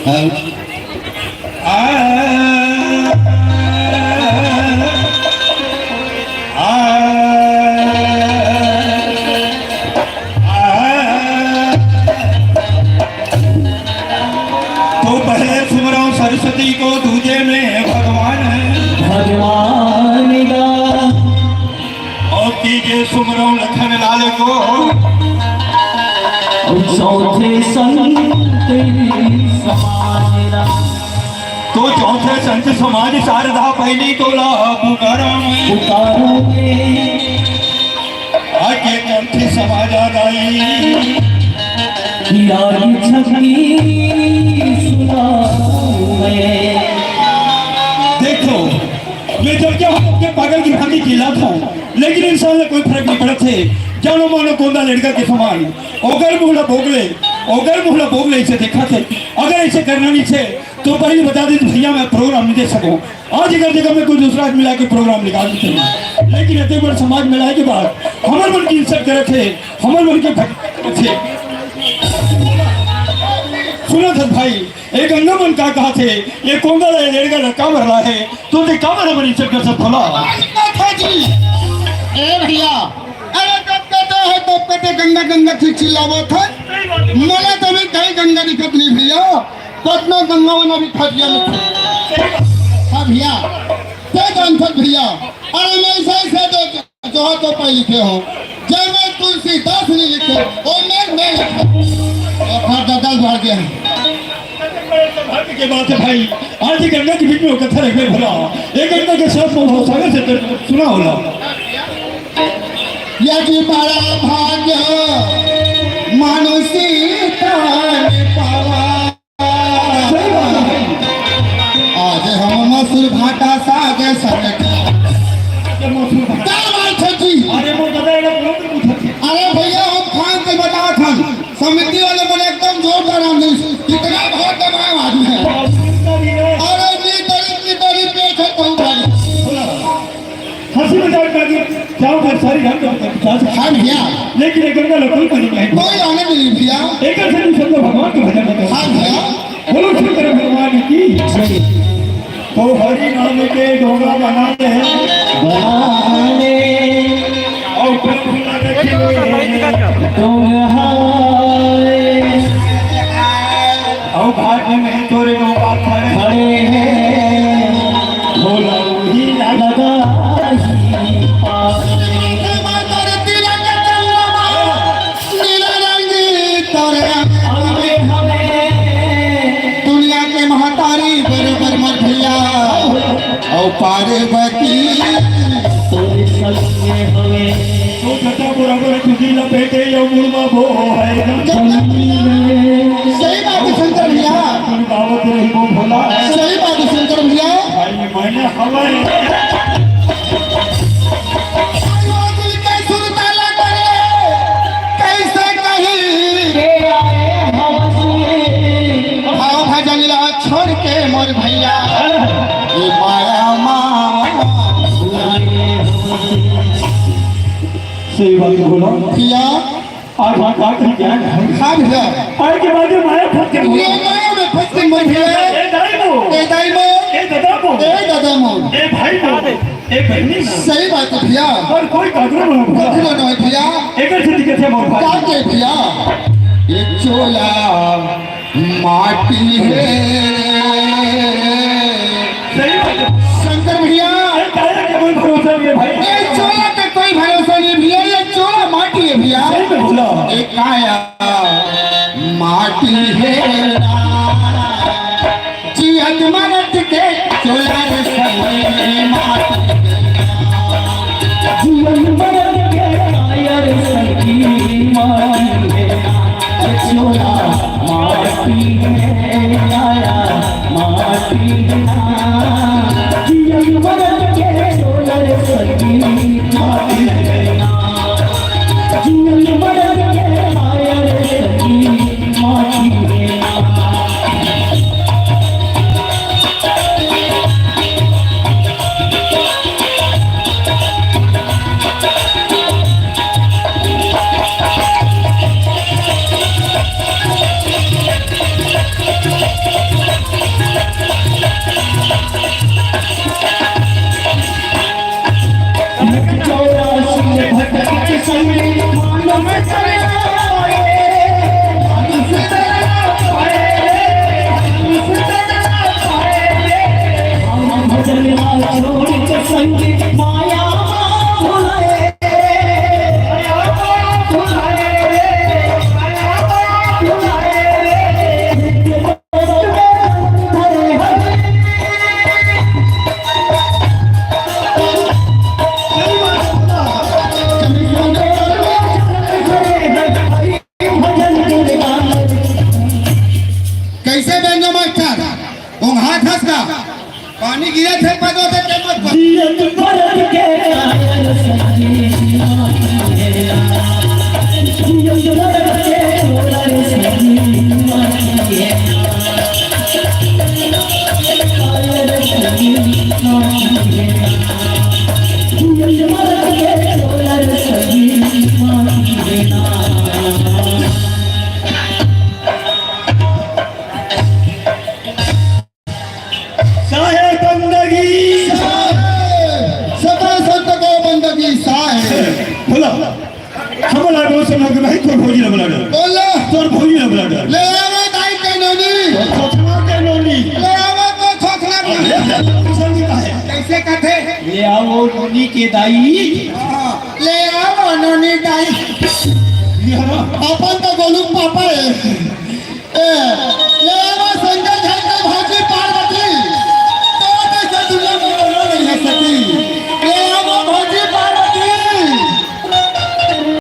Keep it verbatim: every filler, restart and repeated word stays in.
आ, आ, आ। तो पहले सुमरौ सरस्वती को, दूजे में भगवान। भगवान का। और तीजे सुमरौ लखन लाल को। और चौथे संत समाज का। तो चौथे संत समाज शारदा पहली तोला पुकारा में। पुकारा में। आगे कंठ समाज आ गई। कि आगे छकी सुनाऊं मैं। देखो, मैं जब क्या हूँ, अपने पागल की भांति चिल्लाता हूँ, लेकिन इंसान से कोई फर्क नहीं पड़त है। जानो मानो गोंदा लड़का के समान, ओकर मुंह ला बोगले, ओकर मुंह ला बोगले ऐसे देखा थे। अगर ऐसे करना नहीं थे, तो पहले बता दे भैया, मैं प्रोग्राम नहीं दे सकूं। आज अगर जगह में कोई दूसरा आदमी ला के प्रोग्राम निकाल देते हैं, लेकिन इतने बड़ समाज में लाए के बाद हमर मन की इज्जत करत है, हमर मन के भक्त करत है। सुनो सर भाई, ए गंगा मन का कहा थे, ये कोंगा ला, ये लेड़गा ला का मरला है, तो ते का मरा बनी चल कर सब खोला। कथा जी, ए भैया, अरे कब कहते है, कब कहते गंगा गंगा चिल्लावत है। मला तो भी कहीं गंगा दिखत नहीं भैया, पटना गंगा वाला भी खटिया में थे। हाँ भैया, ते जानत भैया, अरे मैं ऐसा ऐसा तो जो तो पढ़ लिखे हो, जय मैं तुलसीदास नहीं लिखे, ओ मैं मैं लिखे। और दादा भाग गया। भाग्य के बात है भाई, आज ये गंगा के बीच में वो कथा रख में भरा, एक गंगा के साथ में हो सागर से सुना होला। यदि बड़ा भाग्य मानुषी तन पावा। सही बात है। आज हम मसूर भाटा साग संग। ये मसूर भाटा। क्या बात है जी? अरे वो दादा, ये लोग तो पूछते हैं। अरे भैया, हम खान के बता था, समिति वाले बोले एकदम जोरदार आमदनी, कितना बहुत दबाव आदमी है। और इनका भी है। अरे नी तरीफ, नी तरीफ, पेट है तो भाई। बोला। हंसी मजाक में आगे जाओ, घर सारी रात में पचास। हाँ भैया। लेकिन एक गंगा लोकल पानी में। कोई आने नहीं भैया। एक से भी शंकर भगवान के भजन करते हैं। हाँ भैया। बोलो शंकर भगवान की जय। तो हरि नाम के डोंगा बना ले। बना ले। और प्रभु नाम के डोंगा। और भाग्य में तोरे डोंगा खड़े। खड़े हैं। भोला वही लगा ही पास। नीला रंग तोरे अंग में। दुनिया के महतारी बरोबर मत भैया। और पार्वती तोरे संग में हवे। तो बेटा बराबर खुशी लपेटे या मुड़मा वो है। सही बात है शंकर भैया। तू गावत रही वो भोला। सही बात है शंकर भैया। भाई मैंने हवा है। कैसे कही? के आए हम सुने। भाव भजन ला छोड़ के मोर भैया, ये माया माँ। सही बात बोला। भैया। आज हम बात नहीं क्या है? हाँ भैया। आज के बाद ये माया फंस के ये माया में फंस के मोर भैया। ए दाई मो। ए दाई मो। ए दादा मो। ए दादा मो। ए भाई मो। ए बहनी मो। सही बात है भैया। और कोई कागरो मो। कागरो नहीं भैया। एक से दिखे थे मोर भाई। क्या के भैया? ये चोला माटी है। सही बात है। शंकर भैया। अरे, काहे के कोई भरोसा नहीं है भाई। ये चोला का कोई भरोसा नहीं भैया, ये चोला माटी है भैया। सही में बोला। ये काया माटी है। जियत मरत के चोला रे सही माटी। जीवन मरण के कायर सखी माई है, चोला माटी में आया माटी है। जीवन मरण के चोला सखी माई है। जीवन मरण के कायर सखी माई है। हमला डोल से लोग भाई, तोर भौजी ला बुला डोल। बोल ला। तोर भौजी ला बुला डोल। ले आवा दाई के नोनी। खोखना के नोनी। ले आवा तो खोखना के नोनी। कैसे कथे? ले आओ नोनी के दाई। हाँ, ले आवा नोनी दाई। ये हमारा अपन तो गोलू पापा है। ए,